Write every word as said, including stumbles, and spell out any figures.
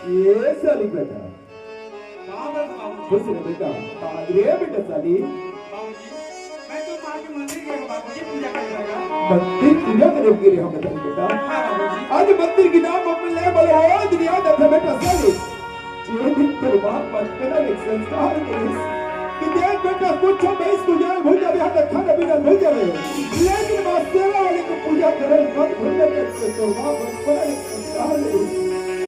ये साली बेटा। का बात बाबूजी? खुश रह बेटा। का रे बेटा साली? बाबूजी, मैं तो माँ के मंदिर गया हूँ बाबूजी, पूजा करने लगा। मंदिर पूजा करे गे रहे हो बेटा, बेटा। हाँ बाबूजी। आज मंदिर के नाम पर ले बोले हो दुनिया में था बेटा साली। ये दिन तेरे बाप बचपना में संस्कार करे कि देख बेटा, कुछ हो मैं इसको जान भूल जावे, यहाँ तक खाना पीना भूल जावे, लेकिन माँ सेवा वाले को पूजा करे मत भूलने के। तो बाप बचपना में